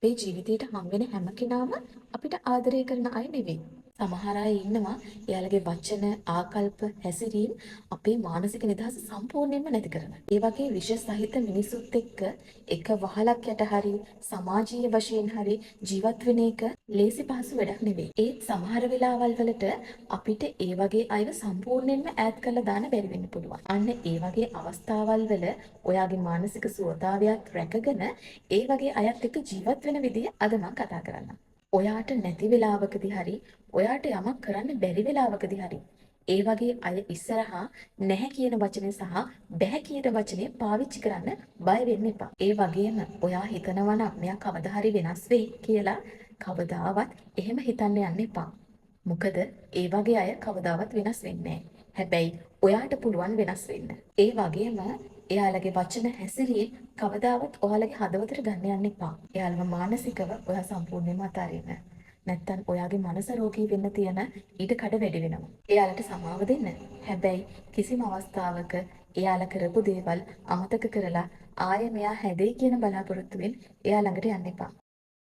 අපේ ජීවිතේට හම් වෙන හැම කෙනාම අපිට ආදරය කරන අය නෙවෙයි. සමහර අය ඉන්නවා එයාලගේ වචන, ආකල්ප, හැසිරීම් අපේ මානසික නිදහස සම්පූර්ණයෙන්ම නැති කරන. ඒ වගේ විෂ සහිත මිනිසුත් එක්ක එක වහලක් යට හරි සමාජීය වශයෙන් හරි ජීවත් වෙන එක ලේසි පහසු වැඩක් නෙවෙයි. ඒත් සමහර වෙලාවල් වලට අපිට ඒ වගේ අයව සම්පූර්ණයෙන්ම ඈත් කරලා දාන්න බැරි වෙන්න පුළුවන්. අන්න ඒ වගේ අවස්ථාවල් වල ඔයාගේ මානසික සුවතාවයත් රැකගෙන ඒ වගේ අයත් එක්ක ජීවත් වෙන විදිය අද මම කතා කරන්නම්. ඔයාට නැති වෙලාවකදී හරි ඔයාට යමක් කරන්න බැරි වෙලාවකදී හරි ඒ වගේ අය ඉස්සරහා නැහැ කියන වචනේ සහ බැහැ කියන වචනේ පාවිච්චි කරන්න බය වෙන්න එපා. ඒ වගේම ඔයා හිතනවා නම් මෙයා කවදා හරි වෙනස් වෙයි කියලා, කවදාවත් එහෙම හිතන්න යන්න එපා. මොකද ඒ වගේ අය කවදාවත් වෙනස් වෙන්නේ නැහැ. හැබැයි ඔයාට පුළුවන් වෙනස් වෙන්න. ඒ වගේම එයාලගේ වචන, හැසිරීම් කවදාවත් ඔයාලගේ හදවතට ගන්න යන්න එපා. එයාලව මානසිකව ඔයා සම්පූර්ණයෙන්ම අතාරින්න. නැත්තම් ඔයාගේ මනස රෝගී වෙන්න තියෙන ඉඩ කඩ වැඩි වෙනවා. එයාලට සමාව දෙන්න. හැබැයි කිසිම අවස්ථාවක එයාලා කරපු දේවල් අමතක කරලා ආයෙ මෙයා හැදෙයි කියන බලාපොරොත්තුවෙන් එයා ළඟට යන්න එපා.